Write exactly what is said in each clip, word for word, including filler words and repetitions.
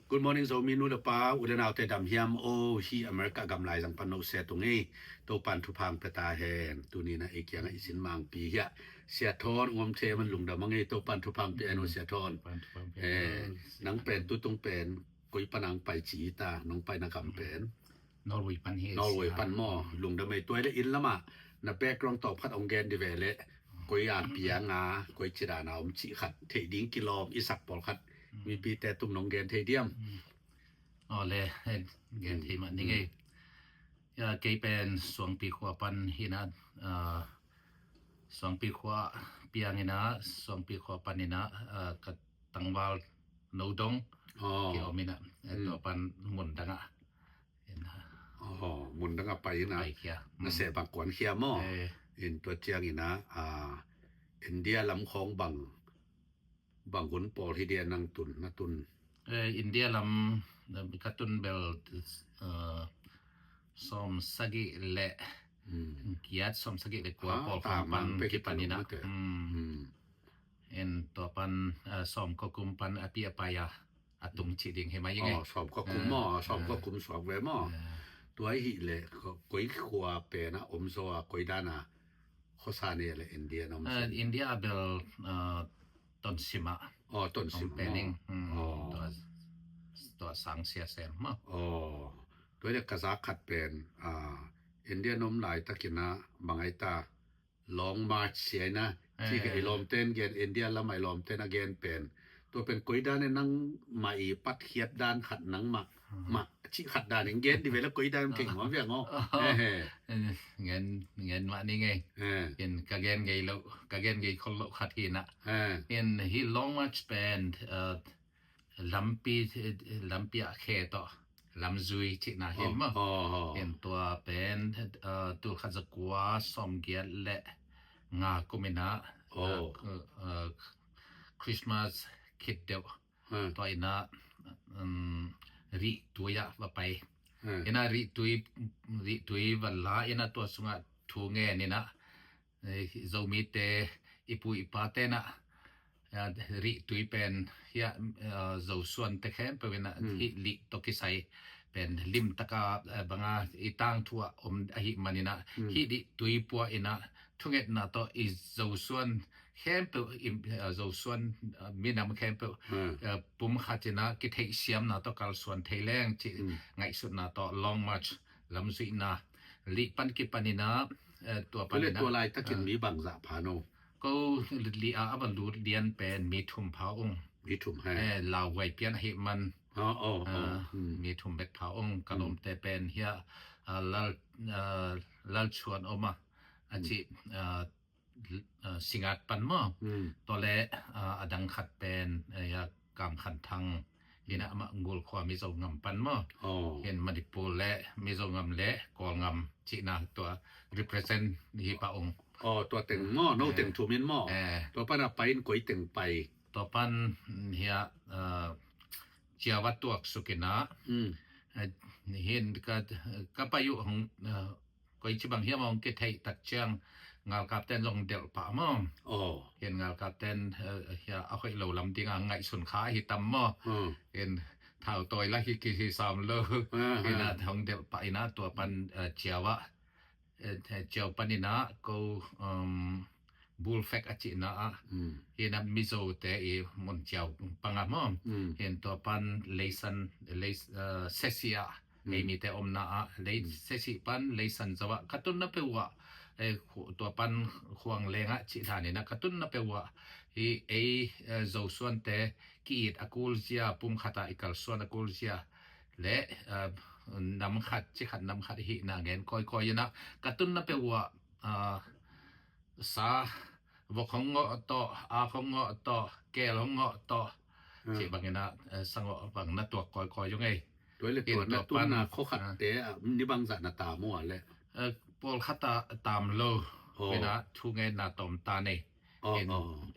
Good morning, Zomi nu le pa, u le naute dam hiam? O, hi America gam lai zang pan no se tung ei. Topan thupha pia ta hen. Tuni na ei kiang a i sin mangpi hi a, Sia Thon Ngom The man lungdam a ngei. Topan thupha pia hen, o Sia Thon. Topan thupha pia Eh, hen. Nang pen tu tung pen koi pan nang pai ci ta, nong pai na gam pen? Norway pan hi. Norway Sia. Pan maw, lungdam ei. Tua le inn lam a na background tawp khat ong gen di ve le, koi a piang a, koi ci dan a om ci khat, thei ding kilawm i sak pawl khat, mipite tung nong gen thei diam? Aw le, gen thei mah ning ei. Ya, kei pen Suangpi khua pan hi na, ah, Suangpi khua piang hi na, Suangpi khua pan hi na, ah, ka tangval no dong Aw. Ki om hi na, eh, tua pan mun dang a. Aw, mun dang a pai hi na. Pai khia. Na seh bang kuan khia maw? Eh. In tua ciang hi na, ah, India lam khawng bang, bang hun pawl hi dia nang tun, na tun? Eh, India lam, eh, ka tun bel, eh, sawm sagih le giat, sawm sagih le kua pawl khawng pan kipan hi na. Hmm. In tua pan, eh, sawm kua kum pan a pi a pai a, a tung ci ding hi mai ing ei. Aw, sawm kua kum maw, sawm kua kum suak ve maw. Tua hi le, koi khua pen a om zaw a, koi dan a khuasa ne le India na om zaw? India a bel, ah, Tonsim a. Aw, Tonsim pen ing. Tua, tua sang sia sem maw. Aw, tua le ka za khat pen, ah, India na om lai takin a bang ai ta, Long March sia hi na. Ci ka i lawmten gen, India lam a i lawmten a gen pen. Tua pen koi dan e nang mah i pat khiat dan khat nang mah, mah ci khat dan in gen di ve le koi dan keng mah viang aw. Ngen, ngen mah ning ei. In ka gen gei lo, ka gen gei khol lo khat hi na. In hi Long March pen, eh, lampi, lampi a khe tawh lamzui cihna hi maw. Aw, aw. In tua pen, eh, tul khat za kua sawm giat le nga kum in a, eh, eh, Christmas khit deuh. Tua in a, um, Rih Tui a va pai. In a Rih Tui, Rih Tui va la in a tua sungah thu ngen in a, eh, Zomite, i pu i pate na, eh, Rih Tui pen hi a, eh, Zosuante khempeuh in a, hi Rih tawh kisai pen limtaka, eh, banga i tangthu a om ahi man in a, hi Rih Tui pua in a, thungetna tawh i Zosuan khempeuh, i, eh, Zosuan, eh, minam khempeuh, eh, pum khat in a kitheihsiamna tawh kalsuan thei leng cih ngaihsutna tawh Long March lamzuihna Rih pan kipan in a, eh, tua pan in a. Tua lai takin mi bangzah pha no? Ko Rih a a va lut lian pen mi thum pha ung. Mi thum he. Eh, Lauhuai pian ahi man. Aw, aw, aw. Mi thum bek pha ung. Ka lawmte pen hi a, ah, Lal, ah, Lalchuan om a, a cih, ah, ah, Singat pan maw. Tua le, ah, a dang khat pen, eh, hi a Kam Khan Thang hi na, amah Ngulkhua Mizo ngam pan maw. Hin Manipur le Mizo ngam le Kawl ngam cihna tua represent hi pah ung. Aw, tua teng maw, no teng thum in maw. Eh. Tua pan a pai in koi teng pai? Tua pan, mm, hi a, ah, Ciau a tuak suk in a. Eh, hin ka, ka pai uh hong, ah, koi ci bang hiam hong kitheih tak ciang ngalkapten zong delh pah maw. Aw. Hin ngalkapten, eh, hi a, a hoih lo lam ding a ngaihsun kha hi tam maw. Hin thau tawi la hi ki hi sam lo. Hin a hong delh pah in a tua pan, eh, Ciau a. Eh, Ciau pan in a ko, um, Bulfek a cihna a. Hin a Mizote i mun Ciau pang a maw. Hin tua pan Leisan, Leis-, eh, Sesi a. Ei mite omna ah, Lei Sesih pan Leisan zo ah ka tunna peuh ah, eh, khu-, tua pan Khuang Leng ah cih dan in ah ka tunna peuh ah, hi ei, eh, Zosuante ki-it a kul zia, pum khat ah i kalsuan a kul zia le, eh, nam khat, ci khat nam khat i hihna ngen kawikawi in ah ka tunna peuh ah, ah, sa vok hong ngawh tawh, ak hong ngawh tawh, keel hong ngawh tawh, cih bangin ah, eh, sa ngawh bang na tuak kawikawi ung ei. Tua le tua na tunna khua khatte ah ni bangzah na tam uh a le? Eh, pawlkhat ah tam lo. Ina thu ngenna tawm ta nei. In,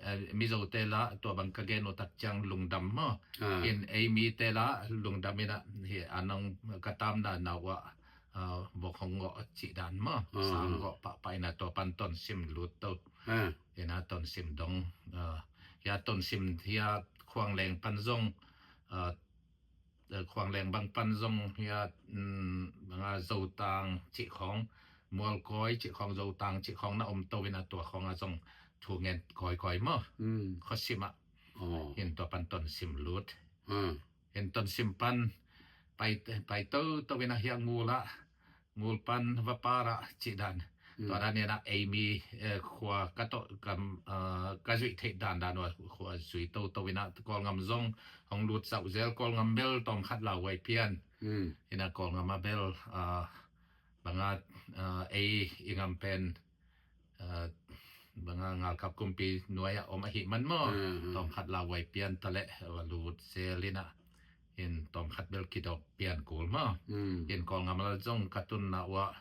eh, Mizote lah tua bang ka gen uh tak ciang lungdam maw. In ei mite lah lungdam in ah hi a nong ka tamna nau ah, ah, vok hong ngawh cih dan maw. Sa ngawh pahpah in ah tua pan Tonsim lut to. Ina Tonsim dong, ah, hia Tonsim hia Khuang Leng pan zong, ah, eh, Khuang Leng bang pan zong hia, mm, banga Zotang cih khawng, Mualkawi cih khawng, Zotang cih khawng na om to in a, tua khawng a zong thu ngen kawikawi maw. Mm. Khuasim ah. Oh. Hin tua pan Tonsim lut. Mm. Hin Tonsim pan pai, pai toto in a hia Ngul ah, Ngul pan Vapara cih dan. Mm. Tua dan in a eimi, eh, khua ka tawh kam, eh, ka zuih theih dan dan ua khua zui toto in a Kawlngam zong hong lut zauh zel, Kawlngam bel tawmkhat lauhuai pian. Mm. In a Kawlngam a bel, ah, banga, ah, ei i ngam pen, ah, banga ngalkap kumpi nuai ah om ahih man maw. Mm, mm. Tawmkhat lauhuai pian ta leh va lut zel in a, in tawmkhat bel kidop pian kul maw. Mm. In Kawlngam a zong ka tunna uah,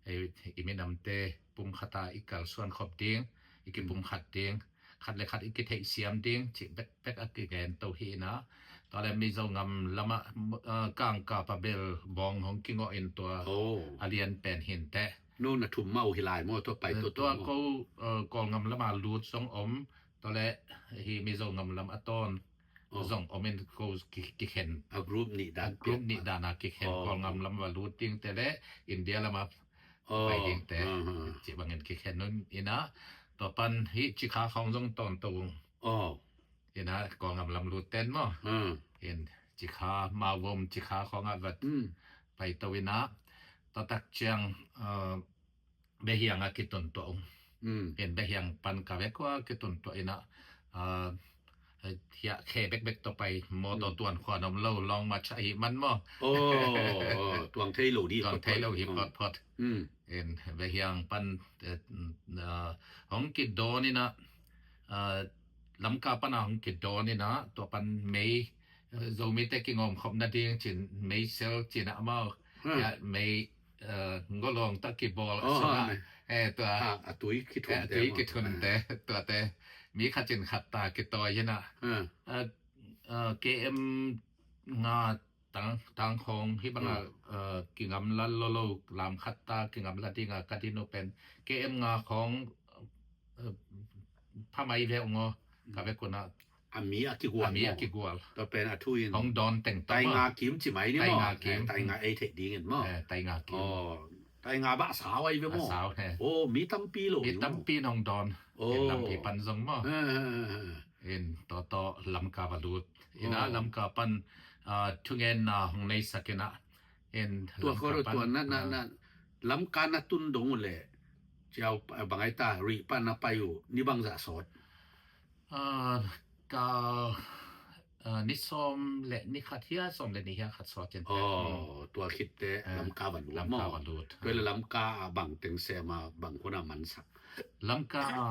ei, i minamte pumkhat a i kalsuan khop ding, i kipumkhat ding, khat le khat i kitheihsiam ding cih bekbek a kigen to hi in a. Tua le Mizo ngam lamah, eh, Kangkap a bel bawng hong kingawh in tua, oh, a lian pen hi inteh. No na thum mah uh hi lai maw, tua pai, eh, tua, tua tua maw. Ko, eh, Kawlngam lamah lut zong om, tua le hi Mizo ngam lam a tawn, oh, zong om in ko ki, kikhen. A group nih dan, a group nih dan a kikhen, oh, Kawlngam lam va lut dingte le India lamah, oh, pai dingte. Uh-huh. Cih bangin kikhen un in a, tua pan hih Cikha khawng zong tawntung. Oh. In a, Kawlngam lam lut ten maw. Hmm. In Cikha, Mawvum Cikha khawng ah vat, hmm, pai to in a, tua tak ciang, uh, Behiang a kitun tuah ung. Hmm. In Behiang pan ka vek ua kitun tuah in a, uh, hia khe bekbek tawh pai, mawtaw, hmm, tuan khuan om lo, lawng ma cha hi man maw. Oh, oh, tuang thei lo di, tuang phot thei lo phot, hi, oh, phot phot. Hmm. In Behiang pan, eh, ah, hong kidawn in a, ah, Lamka pan a hong kidawn in a, tua pan mei, eh, Zomite kingawm khop nading cin, mei sel cin a amau, hmm, ya, mei, eh, ngolawng tawh kibawl a, oh, sungah, oh, eh, tua, ah, a tui kithun, eh, a tui te maw, kithun te, ah, tuate mi khat cin khat ta kitawi hi in a. Hmm. Eh, eh, K M nga tang, tang khawng hi bang a, hmm, eh, kingamla lo lo, lam khat ta kingamla ding a ka din uh pen K M nga khawng, eh, phamai ve ung aw, ka vek un a. A mi a kigual, a mi a maw, kigual. Tua pen a thu in hong dawn teng tawh, tai nga kim ci mai ni maw. Tai nga kim. Eh, tai nga ei theih ding in maw. Eh, tai nga kim. Oh, tai nga bah a sau ahi ve maw. A sau, he. Oh, mi tampi lo, mi tampi in hong dawn. Oh. Lampi pan zong maw. Eh, eh, eh, eh. In tua tawh Lamka va lut in a, oh, Lamka pan, ah, thungenna hong neisak in a. In tua Lamka pan, tua na, na, ah, na, Lamka na tun dong uh leh ciau, ah, bang ai ta, Rih pan na pai uh ni bangzah sawt? Ah, ka, ah, ni sawm le ni khat hia, sawm le ni hia khat sawt cin. Oh, hmm, tua khit teh, ah, Lamka va lut maw. Lamka va lut. Tua le, ah, Lamka a bang teng sem a, bang hun a mansak? Lamka a,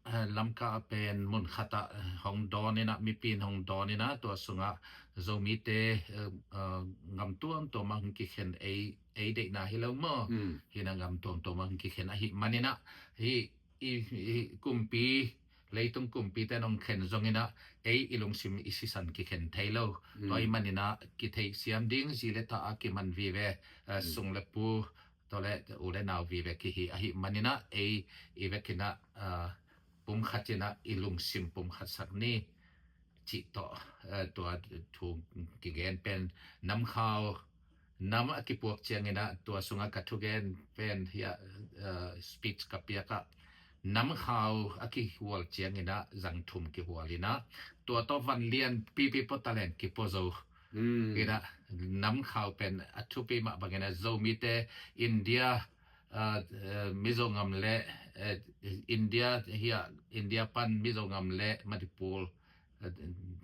eh, Lamka a pen mun khat ah, eh, hong dawn in a, mipi in hong dawn in a, tua sungah Zomite, eh, eh, ngam tuamtuam ah hong kikhen, ei, ei deihna hi lo maw. Hmm. Hi in a ngam tuamtuam ah hong kikhen ahih man in a, hi, i, i kumpi, leitung kumpite in hong khen zong in a, ei i lungsim i sisan kikhen thei lo. Hmm. Tua ahih man in a kitheihsiam ding, zi le ta a kiman vive, eh, hmm, sung le pu, tua le u le nau vive kihi ahih man in a, ei i vek in a, ah, pumkhat in a, i lungsim pumkhatsak ni cih tawh, eh, tua thu kigen pen, namkhau, nam a kipuak ciang in a, tua sungah ka thugen pen hia, eh, speech ka piak ah, namkhau a kihual ciang in a, zang thum kihual in a, tua tawh van lian pipi pua ta leng kipua zo. Hmm. In a, namkhau pen a thupi mah bang in a, Zomite India, ah, eh, Mizo ngam le, eh, India hia, India pan Mizo ngam le Manipur, eh,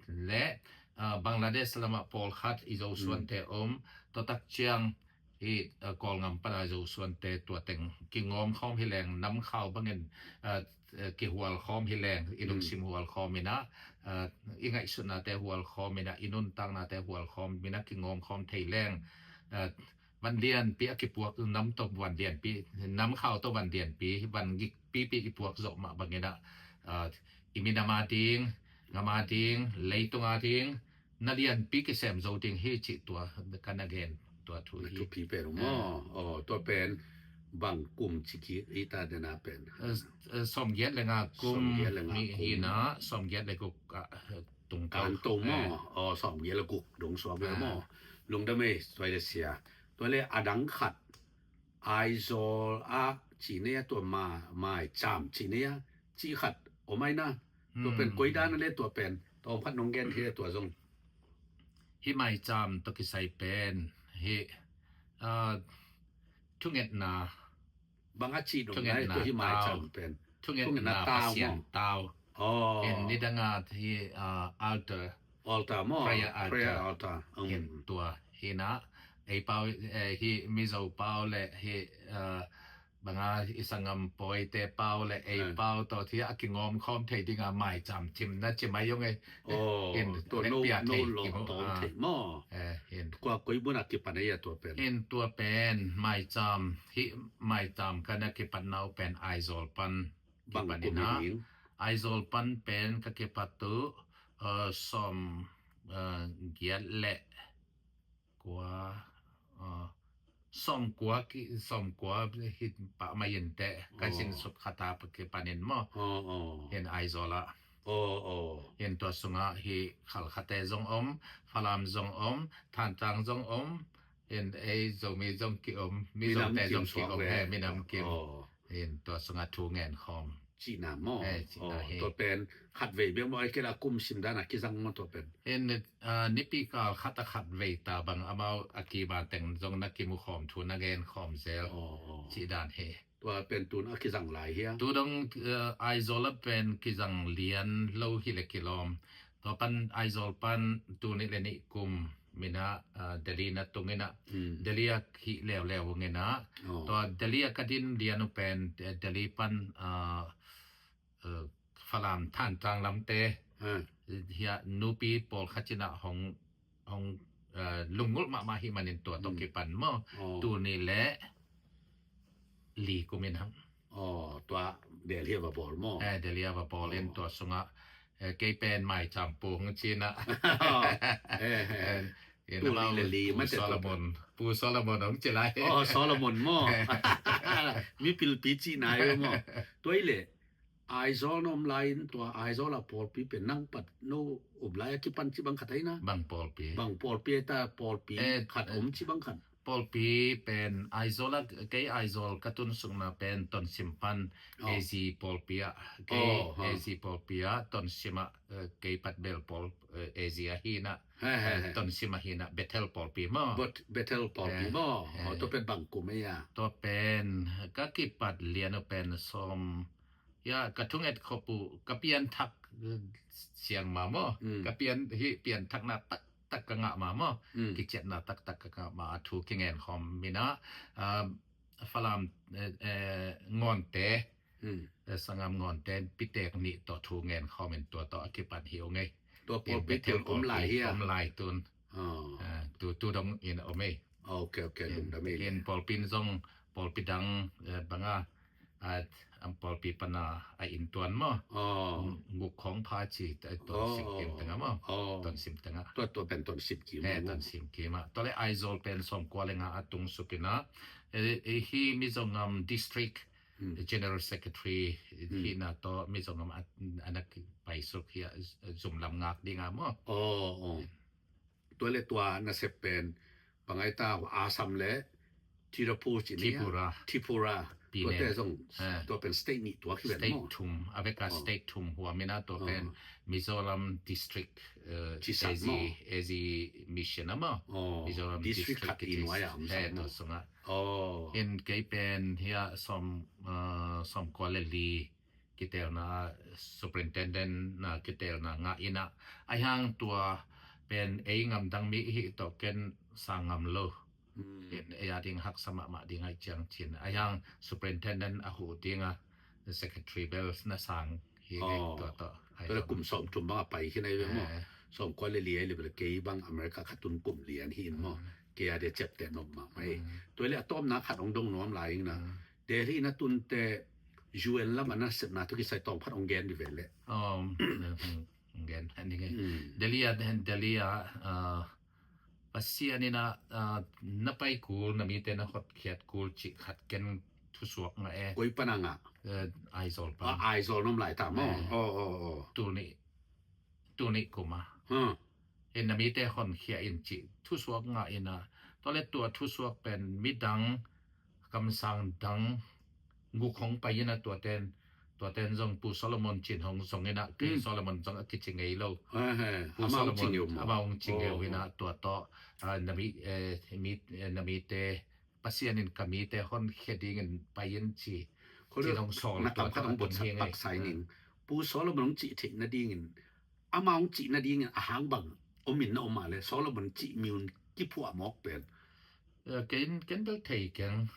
le, ah, Bangladesh lamah pawlkhat i Zosuante, hmm, om, tua tak ciang i, ah, Kawlngam pan a Zosuante tua teng kingawm khawm hi leng, namkhau bangin, ah, eh, kihual khawm hi leng, i, hmm, lungsim hual khawm in a, ah, i ngaihsutnate hual khawm in a, i nuntaknate hual khawm in a, kingawm khawm thei leng, ah, van lianpi a kipuak, nam tawh van lianpi, namkhau tawh van lianpi, van gikpipi i puak zawh mah bang in a, ah, i minam a ding, ngam a ding, leitung a ding, na lianpi kisem zo ding hi cih tua ka na gen tua thu hi. Na thupi pen uh maw. Eh. Oh, tua pen bang kum ci kik i ta dena pen? Eh, eh, sawmgiat le nga kum. Sawmgiat le nga mi kum hi in a, sawmgiat le guk, ah, tung to. Kan to maw. Eh. Oh, sawmgiat le guk dong suak ve, eh, maw. Lungdam ei, tuai le sia. Tuai le a dang khat Aizawl a ci nei a, tua ma, maicam ci nei a, ci khat om ai na. Tua pen koi dan a le tua pen tawm khat nong gen hi le tua zong. Hi maicam tawh kisai pen hi, ah, thungetna. Bang a ci dong nai tua hi maicam pen. Thungetna tau, Pasian tau. Oh. En nidanga hi, ah, altar. Altar maw? Prayer altar. Prayer altar. Um. En tua hi na. Ei pau, eh, hi Mizo pau le hi, ah, banga i sanggam pawite pau le ei pau tawh hi a kingawm khawm thei dinga maicam cimna cimai zong ei. Oh, en tua no, no lo tawm thei maw? Eh, en. Kua koi mun a kipan ei a tua pen? En tua pen maicam hi, maicam ka na kipat nau pen Aizawl pan kipan ina. Aizawl pan pen ka kipat tu, eh, sawm, eh, giat le kua, ah, sawmkua ki, sawmkua hi pah mai in teh, ka sin suk khata pa kipanin maw. Hin Aizawl ah. Hin tua sungah hi Khalkhate zong om, Falam zong om, Thantlang zong om, hin ei Zomi zong ki om, Mizote zong ki om, he, minam kim. Hin tua sungah thu ngen khawm. Cihna maw? Eh, cihna hi. Tua pen khat vei bek maw, ai kei la kum sim dan a kizang maw tua pen? Hin, ah, nipi kal khat a khat vei ta bang amau a kima teng zong na kimu khawm thu na gen khawm zel. Cih dan hi. Tua pen tun a kizang lai hia? Tu dong, eh, Aizawl a pen kizang lian lo hi le kilawm. Tua pan Aizawl pan tu nih le nih kum mina, ah, Delhi na tung ina. Delhi a hi leuleu ung ina. Tua Delhi a ka din lian uh pen, eh, Delhi pan, ah, eh, Falam Thantlang lamte. Hia nupi pawlkhat cina hong, hong, eh, lunggulh mahmah hi manin tua tawh kipan maw. Tu nih le li kum in hang. Aw, tua Delhi a va bawl maw? Eh, Delhi a va bawl in tua sungah, eh, kei pen maicam pu hong cina. Eh, eh. Eh, tu namau li le li Pu mate tua Solomon, Pu Solomon hong ci lai. Aw, Solomon maw? Mi pilpi cina hi maw? Tua i le Aizawl na om lai in tua Aizawl a pawlpi pen nang pat no om lai a kipan ci bang khat ai na? Bang pawlpi? Bang pawlpi ai ta pawlpi khat om ci bang khat? Pawlpi pen Aizawl a, kei Aizawl ka tun sukna pen Tonsim pan A Z pawlpi ah, kei A Z pawlpi ah Tonsim ah, eh, kei pat bel pawl, eh, A Z ah hi na, eh, Tonsim ah hi na, Bethel pawlpi maw? Bethel pawlpi maw? Tua pen bang kum ei a? Tua pen ka kipat lian uh pen sawm, ya, ka thunget khop uh, ka pianthak, eh, siang ma maw? Ka pian, hi pianthakna tak tak ka ngah ma maw? Kiciatna taktak ka ngah ma a thu kingen khawm mina, ah, Falam, eh, eh, Ngawnte, eh, sanggam Ngawnte pitek nih tawh thu ngen khawm in tua tawh a kipan hi ung ei. Tua pawlpi tel om lai hia? Om lai tun. Ah, tu, tu dong in om ei. Ok, ok, lungdam ei. In pawlpi in zong pawlpi dang, eh, banga, ah, am pawlpi pana a inntuan maw? Nguk khawng pha ci, eh, Tonsim kim tengah maw? Tonsim tengah. Tua, tua pen Tonsim kim. Eh, Tonsim kim ah. Tua le Aizawl pen sawmkua le nga a tung suk ina, eh, eh, hi Mizogam District General Secretary hi na tawh Mizogam a, a na pai suk hi a, zum lam ngak dinga maw? Tua le tua nasep pen bang ai ta, Assam le Tirapur ci ni a? Tripura. Tripura. Tua te zong, tua pen state nih tua ki ven maw? State thum, a veka state thum huam ina tua pen Mizoram District, eh, A Z, A Z Mission a maw? Mizoram District khat i nuai a om tua sungah. In kei pen hia sawm, eh, sawmkua le li kitelna, superintendent na kitelna ngah ina, ahi hang tua pen ei ngamdang mi ihi tawh ken sang ngam lo. Ei a ding haksa mahmah ding ahi ciang cin, ahi hang superintendent a huh dinga secretary bel na sang hi tua tawh. Tua le kum sawmthum bang a pai hi nai ve maw? Sawmkua le li ai le bel kei bang America khatun kum lian hi in maw? Kei a dia ciapteh nop mahmah hi. Tua le a tawpna khat hong dong nuam lai ing na. Delhi na tunte U N lam a na sepna tawh kisai tawm khat hong gen di ven le. Hong gen, hong gen. Delhi a, Delhi a, ah, Pasian ina, ah, na pai kul, na mite na hotkhiat kul cih khat ken thusuak ngah e. Koi pana ngah? Eh, Aizawl pan. Ah, Aizawl na om lai ta maw? Tu nih, tu nih kum a. in na mite honkhia in cih thusuak ngah in ah, tua le tua thusuak pen midang kamsang dang guk hong pai in ah, tuaten tuaten zong Pu Solomon cin hong zong in ah, kei Solomon zong a kici ngei lo. Pu Solomon amau hong ci ngeu in ah, tua tawh na mi, eh, mi, eh, na mite Pasian in ka mite honkhia dingin pai in ci, ci hong sawl. Na tua kam khat hong buatsak hi ngei. Pu Solomon hong cih theih nadingin, amau hong cih nadingin a hang bang om in na om a le, Solomon cih mi un kiphuah mawk pen. Ken, ken bel thei keng.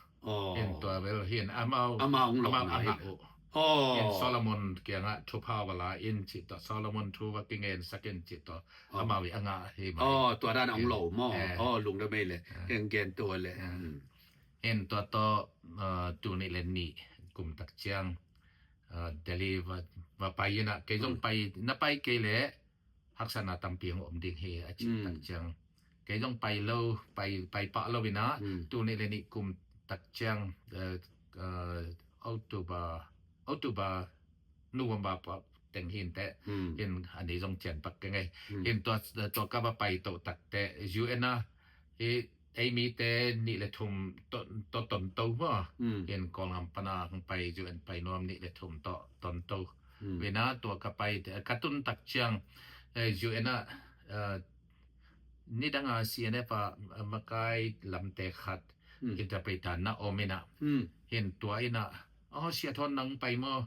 In tua bel hin amau, amau hong lo amau na a ngah uh. In Solomon kiangah thupha va la in cih tawh, Solomon thu va kingensak in cih tawh amau i a ngah hi mai. Tua dan a hong lo maw? Lungdam ei le. Heng gen tua le. In tua tawh, ah, tul nih le nih kum tak ciang, ah, Delhi va, va pai in ah, kei zong pai, na pai kei leh haksatna tampi hong om ding hi a cih tak ciang, kei zong pai lo, pai, pai pah lo in ah, tul nih le nih kum tak ciang, eh, eh, October, October, November pah teng hi inteh, in a ni zong cian pak keng ei. In tua, tua ka va pai toh tak teh U N ah, hi ei mite nih le thum tawh, tawh tonto maw? In Kawlgam pana hong pai, U N pai nuam nih le thum tawh tonto. Ve na tua ka pai, ka tun tak ciang, eh, U N ah, eh, nidang a C N F a, eh, makai lamte khat interpreter na om in ah. Hin tua in ah, oh, Sia Thawn nang pai maw?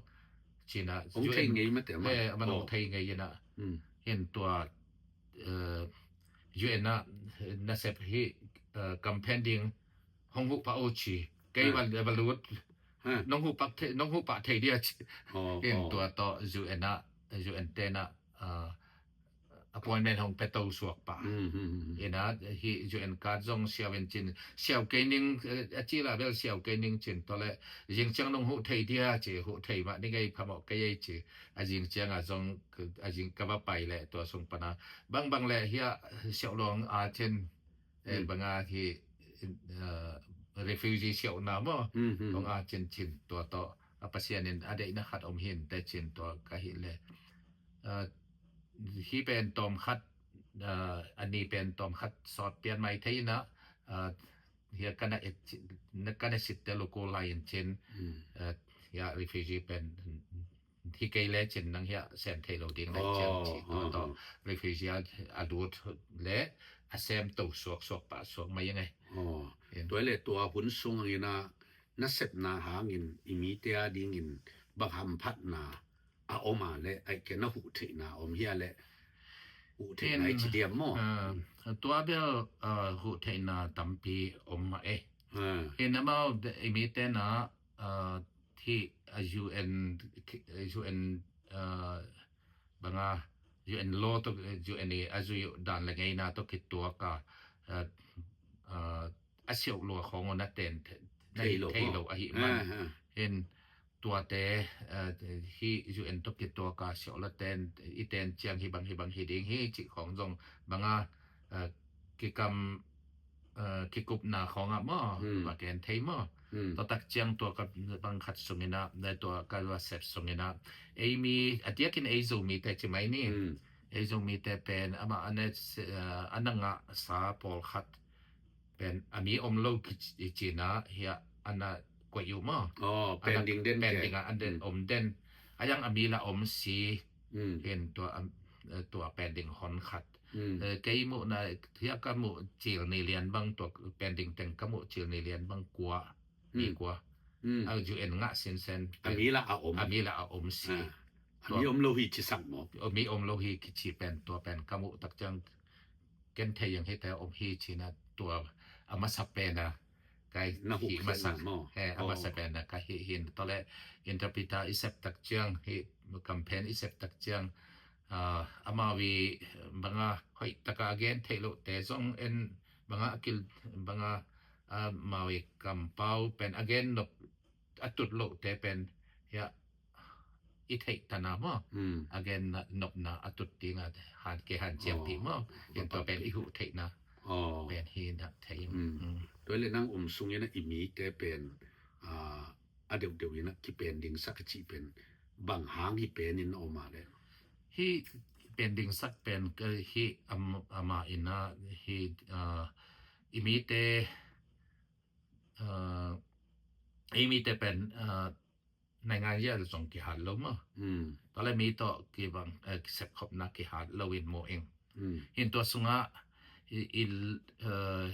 Ci in ah, hong thei ngei mate maw? Eh, aman hong thei ngei in ah. Hin tua, eh, U N ah nasep hi, eh, campaign ding hong huh pah o ci. Kei va, va lut. Nong huh pah thei, nong huh pah thei dia ci. Hin tua tawh U N ah, U N te in ah, ah, appointment hong pia to suak pah. In ah, hi U N card zong siau in cin, siau kei ning, eh, a ci la bel siau kei ning cin tawh le, zing ciang nong huh thei dia ci, huh thei mah ni ngei phamawh kei ei ci. A zing ciang a zong, a zing ka va pai le tua sung pana. Bangbang le hiah siau long a cin, eh, banga hi, eh, refugee siauhna maw? Hong a cincin tua tawh, a Pasian in a deihna khat om hi inteh cin tua ka hih le. Eh, hi pen tawm khat, eh, a ni pen tawm khat sawt pian mai thei in ah, eh, hiah ka na et, ka na sitte lo ko lai in cin, eh, hiah refugee pen hi kei le cin nang hiah sem thei lo ding lai ciang ci tua tawh refugee a, a lut le a sem to suak suak pah suak mai ing ei. Tua le tua hun sung in ah nasepna hangin i mite a dingin bang hamphatna a om a le, ai ke na huh theihna om hia le, huh theihna i ci diam maw? Ah, tua bel, ah, huh theihna tampi om mah ei. Hin amau i mite in ah, ah, hi, ah, U N, U N, ah, banga, U N law tawh, U N i a zui uh dan le ngeina tawh kituak a, ah, ah, a siauh lua khawng uh na ten, na thei lo, thei lo ahih man. Hin tuate, ah, hi U N tawh kituak a siauh lua ten, i ten ciang hi bang hi bang hi ding hi cih khawng zong banga, ah, kikam, eh, kikupna khawngah maw, va gen thei maw? Tua tak ciang tua ka bang khat sung in ah, tua ka va sep sung in ah, ei mi, a diakin ei Zomite ci mai ni. Ei Zomite pen amah a na, eh, a na ngahsa pawlkhat pen a mi om lo kici, ci in ah hiah a na koih uh maw? Pen ding den, pen ding a, a den om den. A yang a mi la om si. Hin tua, am, eh, tua pen ding hon khat. Eh, kei muhna, hiah ka muh cil ni lian bang tua pen ding teng ka muh cil ni lian bang kua, mi kua. A U N ngah sinsen. A mi la a om. A mi la a om si. A mi om lo hi ci sak maw? A mi om lo hi kici pen tua pen ka muh tak ciang ken thei yang hite om hi ci in ah tua a masa pen a ka hih masa maw? He, a masa pen a ka hih hin tawh le interpreter i sep tak ciang, hih campaign i sep tak ciang, ah, amau i banga hoih taka a gen theih lohte zong en banga a kil banga, ah, amau i kampau pen a gen nop a tut lohte pen hiah i theih tana maw? A gen nopna a tut ding a han ke han ciang pi maw? Tua pen i huh theihna pen hi na thei. Tua le nang om sung in ah i mite pen, ah, a deuhdeuh in ah kipen ding sak a cih pen bang hang hi pen in om a le? Hi pen dingsak pen ka hi am, ama ina hi, ah, i mite, ah, ei mite pen, ah, naingan zia zong kihat lo maw. Tua le mi tawh kibang, eh, kisepkhopna kihat lo in maw ing. Hin tua sungah i, i, eh,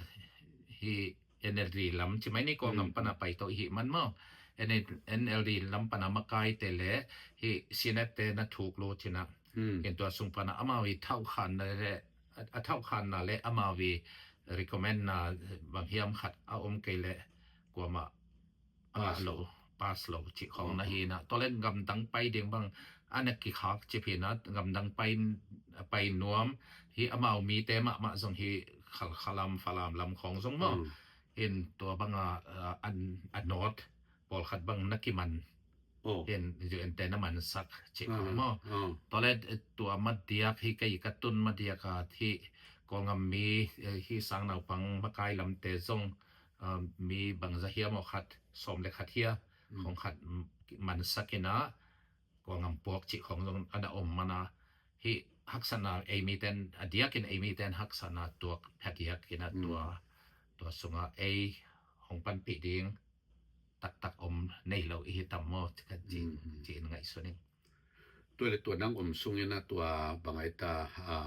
hi N L D lam ci mai ni, Kawlgam pana pai tawh i hih man maw. N L D lam pana makaite le hi Senate te na thuk lo cina. Hin tua sung pana amau i thauhkhanna le, a thauhkhanna le amau i recommendna bang hiam khat a om kei le kuamah pass lo, pass lo cih khawng na hi na. Tua le gamdang pai ding bang a na kikhak cip hi na, gamdang pai, pai nuam hi, amau mite mahmah zong hi Khalkha lam, Falam lam khawng zong maw. Hin tua banga, ah, an, a nawt pawlkhat bang na kiman. Hin U N te na mansak cih khawng maw. Tua le, eh, tua madiak hi kei ka tun madiak a hi Kawlgam mi, eh, hi sang naupang makai lamte zong, ah, mi bangza hiam aw khat, sawm le khat hia, khawng khat, mm, mansak ina, Kawlgam puak cih khawng zong a na om mana, hi haksatna ei miten, a diakin ei miten haksatna tuak, a diakin a tua, tua sunga ei hong panpih ding taktak om nei lo i hi tam maw, ci ka ci, ci in ngaihsun ing. Tua le tua nang om sungin a tua bangai ta, a,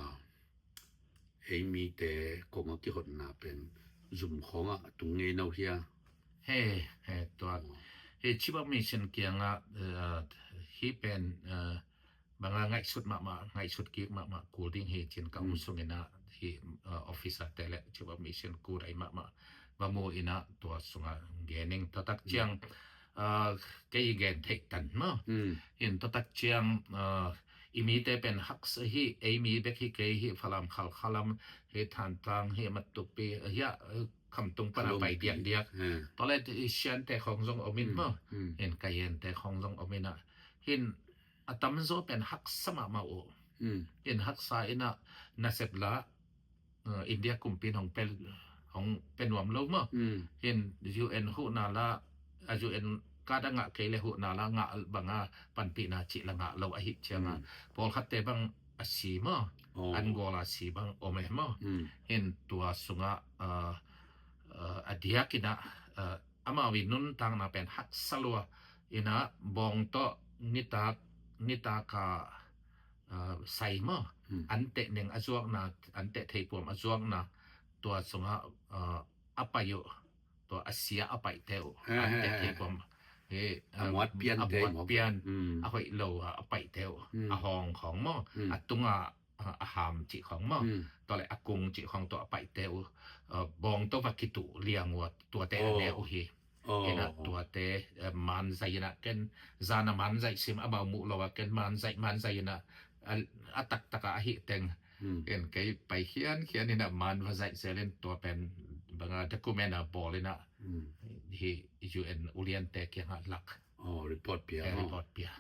ei mite kong a kihotna pen zum khawng a tung ngei no hia? He, he, tua. He, Chief of Mission kianga, eh, hi pen, eh, banga ngaihsut mahmah, ngaihsut kik mahmah kul ding hi cin ka om sungina hi, eh, officer te le Chief of Mission kul dai mahmah va mu ina tua sunga gening tatak ciang, eh, kei gen theih tan maw. Hin tatak ciang, eh, i mite pen haksa hi, ei mi bek hi kei hi, Falam Khalkha lam hi, Thantlang hi, Matupi hi, eh, Khamtung pana pai diakdiak. Tua le i Siante khawng zong om in maw. Hin Kayente khawng zong om ina. Hin a tamzaw pen haksa mahmah uh. Hin haksa ina nasep la, eh, India kumpi in hong pe, hong pe nuam lo maw. Hin U N huhna la, a U N card a ngah kei le huhna la ngah banga panpihna cih la ngah lo ahi cianga. Pawlkhatte bang a si maw. An gawl a si bang om e maw. Hin tua sunga, ah, ah, a diakina, ah, amau i nuntakna pen haksa lua ina bawng tawh nitak, nitaka, ah, sai maw. An teh neng a zuakna, an teh theipuam a zuakna, tua sunga, ah, a pai uh, tua a sia a paihte uh, an teh theipuam. He, a muat pian, a hoih lo a, a paihte uh, a hawng khawng maw, a tunga, a, a ham cih khawng maw. Tua le a kung cih khawng tua a paihte uh, ah, bawng tawh va kituh liang uh a tuate a ne uh hi. Ina tuate, eh, man zai ina ken, zana man zai sim amau muh lo a ken man zai, man zai ina, a, a taktaka ahi teng. Ken kei pai khian khian ina man va zai selin tua pen banga document a bawl ina hi U N uliante kianga lak. Report pia, eh, report pia.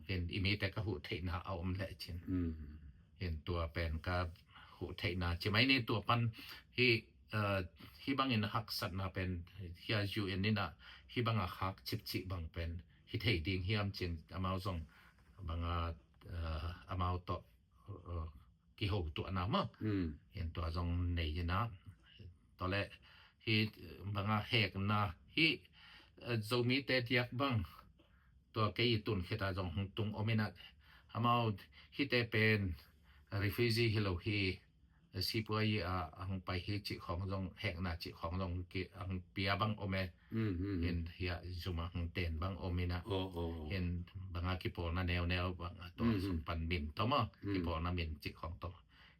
Ken i mite ka huh theihna a om le cin. Ken tua pen ka huh theihna ci mai ni tua pan hi, eh, hi bangin haksatna pen hia U N ina hi banga khak cipcih bang pen hi thei ding hiam cin amau zong banga, eh, amau tawh, eh, kiho tuahna maw. Ken tua zong nei ina. Tua le hi banga hekna hi, eh, Zomite diak bang tua kei i tun khita zong hong tung om ina amau hite pen refugee hi lo hi, sipuai a hong pai hi cih khawng zong hekna cih khawng zong ki hong pia bang om e. Hin hia zuma hong ten bang om ina. Hin banga kipawlna neuneu bang a tua sung pan min tawh maw. Kipawlna min cih khawng tawh.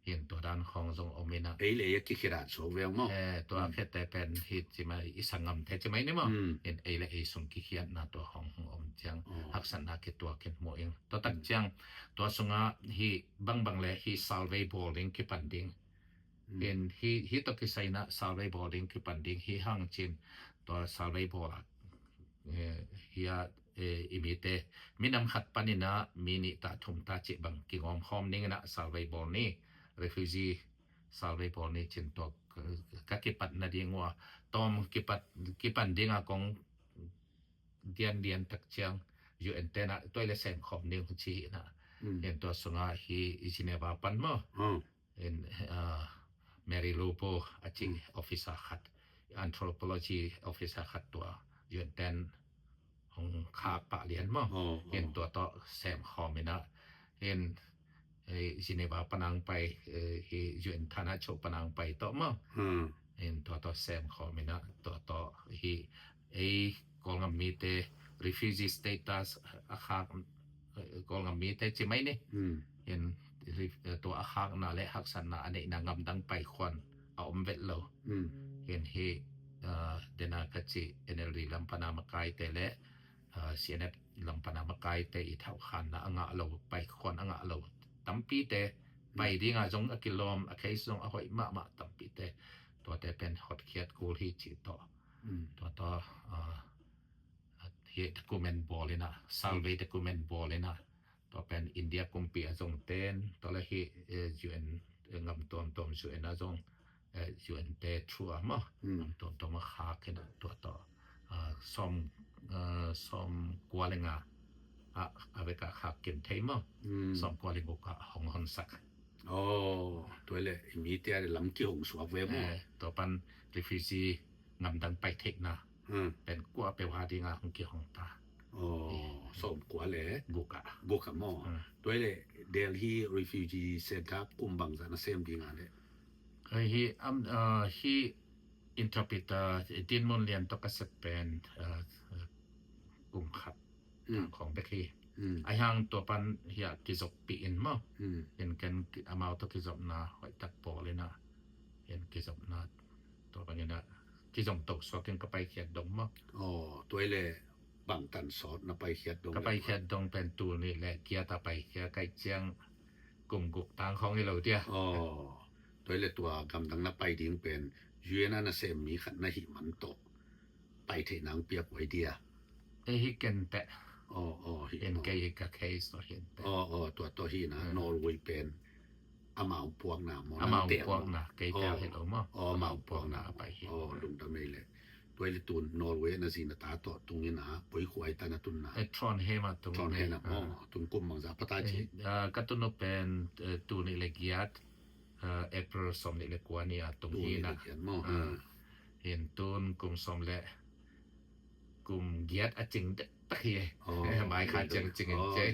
Hin tua dan khawng zong om ina. Ei le ei a kikhiat so veng maw. Eh, tua khete pen hi ci mai i sanggamte ci mai ni maw. Hin ei le ei sung kikhiatna tua khawng hong om ciang haksatna kituak in mu ing. Tua tak ciang tua sunga hi bangbang le hi salvei bawl ding kipan ding. Hin hi, hi tawh kisaina salvei bawl ding kipan ding hi hang cin tua salvei bawl a, eh, hia, eh, i mite minam khat panina mi nih ta thum ta cih bang kingawm khawm ning ina salvei bawl ni, refugee salvei bawl ni cin tua ka, ka kipatna ding uh a tawm kipat, kipan ding a kong diandian tak ciang U N te na tuai le sem khawm ding ci hi na. Hmm. Ken tua sungah hi Geneva pan maw. Hmm. In, ah, Mary Lobo a ci officer khat, anthropology officer khat tua U N ten hong khak pah lian maw. Oh, oh. In tua tawh sem khawm in ah, in, eh, Geneva panang pai, eh, hi U N thana cho panang pai tawh maw. Hmm. In tua tawh sem khawm in ah, tua tawh hi ei Kawlgam mite refugee status a khak, eh, Kawlgam mite ci mai ni. Hmm. In ref-, eh, tua a khakna le haksatna a neihna ngamdang pai khuan a om vet lo. Hmm. In hi, eh, dena ka ci N L D lam pana makaite le, eh, C N F lam pana makaite i thauhkhanna a ngah lo, pai khuan a ngah lo tampite pai dinga zong a kilawm, a case zong a hoih mahmah tampite. Tuate pen hotkhiat kul hi ci tawh. Hmm. Tua tawh, ah, hi document bawl in ah, survey document bawl in ah, tua pen India kumpi a zong ten, tua le hi, eh, U N, eh, ngam tuamtuam U N a zong, eh, U N te through a maw. Hmm. Ngam tuamtuam a khak in ah, tua tawh, ah, sawm, ah, sawm kua le nga, ah, a vek a khak kim thei maw. Hmm. Sawm kua le guk ah hong honsak. Oh, tua le i mite a lam kihong suak ve maw. Eh, tua pan refugee ngamdang pai theihna. Hmm. Pen kua peuh a dinga hong kihong ta. Oh, eh, sawm kua le guk ah. Guk ah maw. Hmm. Tua le Delhi Refugee Center kum bangzah na sem dinga le. Hei hi, am, ah, hi interpreter, eh, Dinmun Lian tawh ka sep pen, ah, ah, kum khat. Hmm. Tang khawng bek hi. Hmm. Ahi hang tua pan hiah kizoppi in maw. Hmm. In ken ki-, amau tawh kizopna hoih tak bawl in ah. In kizopna tua bang in ah kizom to suak in ka paikhiat dong maw. Oh, tua le bang tan sawt na paikhiat dong. Ka le paikhiat dong pen tul nih le giat a paikhia kai ciang kum guk tang khawng hi lo dia. Oh, tua le tua gamdang na pai ding pen U N a na sem mi khat na hih man tawh pai theih nang piak uh ai dia. Ei hi ken teh. Oh, oh, hi. En kei hi ka case tawh hi en teh. Oh, oh, tua tawh hi na. Hmm. Norway pen amau puakna maw, amau puakna, kei tel hi lo maw. Oh, amau puakna a pai hi. Oh, lungdam ei le. Tua le tun Norway na zi na ta tawh tung in a, poi khuai ta na tun na. Eh, Trondheim a tung. Trondheim a maw, tun kum bangzah pata ci. Eh, ah, ka tun uh pen, eh, tul nih le giat, ah, April sawm nih le kua ni a tung hi na. Tul nih le giat maw. Ah. Hin tun kum sawm le kum giat a cing dektak hi. Oh, mai kha ciang cing in ce.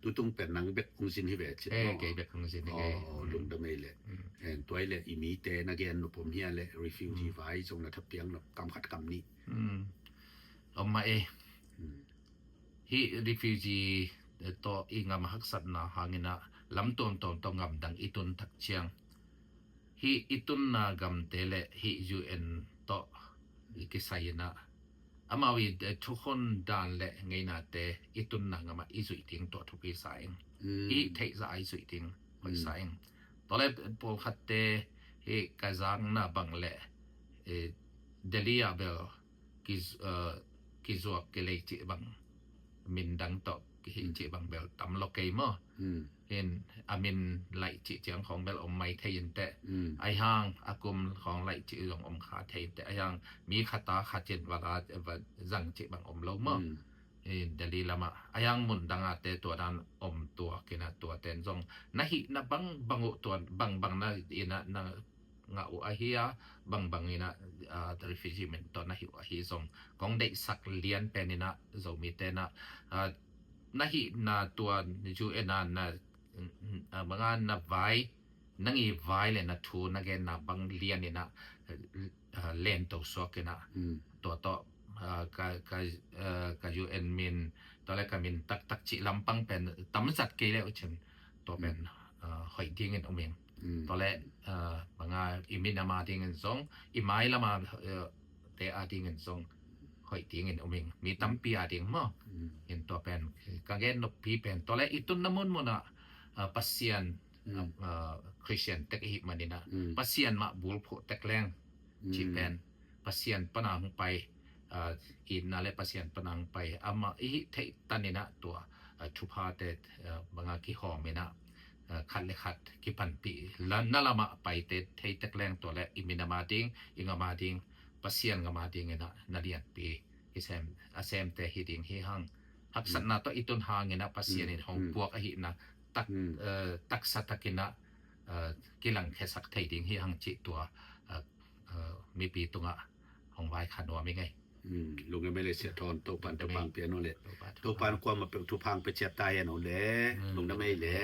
Tutung pen nang bek hong zin hi ve ci. Eh, kei bek hong zin hi. Oh, lungdam ei le. Mm. En tua le i mite na gen nop om hia le refugee vai zong na thapiak nop kam khat kam nih. Mm. Om mah ei. Mm. Hi refugee, eh, tawh i ngam haksatna hangin ah lam tuamtuam tawh ngamdang i tun tak ciang hi i tunna gamte le hi U N tawh i kisai in ah amau i, eh, thukhun dan le ngeinate i tunna ngamah i zuih ding tua thupi sa ing. Mm. I theihzah a i zuih ding hoih sa ing. Tua le pawlkhatte hi ka zakna bang le, eh, Delhi ah bel ki, eh, kizuak kilei cih bang, min dang tawh kihi cih bang bel tam lo kei maw. Mm. Hin a min laih cih ciang khawng bel om mai thei in teh. Mm. Ahi hang a kum khawng laih cih zong om kha thei in teh. Ahi hang mi khat a khat in va la, va zang cih bang om lo maw. Mm. Hin Delhi lamah ahi hang mun dang a te tua dan om tuak in ah tua ten zong na hihna bangbang uh tua bangbang na in ah na ngah uh ahi a, bangbang in ah, ah, refugee min tawh na hih uh ahi zong kong deihsak lian pen in ah Zomite in ah, ah, na hihna tua U N a na, ah, banga na vai, nang i vai le na thu na genna bang lian in ah, ah, len to suak in ah. Mm. Tua tawh, ah, ka, ka, ah, ka U N min, tua le ka min taktak cih lampang pen tamzat kei le uh cin tua pen, ah, hoih dingin um ing. Mm. Tua le, ah, banga i minam a dingin zong, i mailam a, ah, te a dingin zong hoih dingin um ing. Mi tampi a ding maw. Mm. In tua pen ka gen noppi pen tua le i tunna munmun ah, ah, Pasian, ah, ah, Christian tek i hih man in ah, mm, Pasian mah bulphuh tek leng cih pen Pasian pana hong pai, ah, itna le Pasian pana hong pai amah i hih theih tan in ah tua, ah, thuphate, ah, banga kihawm in ah, ah, khat le khat kipanpih la, na lamah paite thei tek leng tua le i minam a ding, i ngam a ding, Pasian ngam a ding in ah na lianpi kisem, a semte hi ding hi hang. haksatna tawh i tun hangin ah Pasian in hong puak ahihna tak, eh, taksa takin ah, eh, kilangkhiasak thei ding hi hang cih tua, eh, eh, mipi tungah hong vaikhak nuam ing ei. Lungdam ei le Sia Thawn, Topan thupha pia hen aw le. Topan kuamah peuh thupha pia ciat ta hen aw le. Lungdam ei le.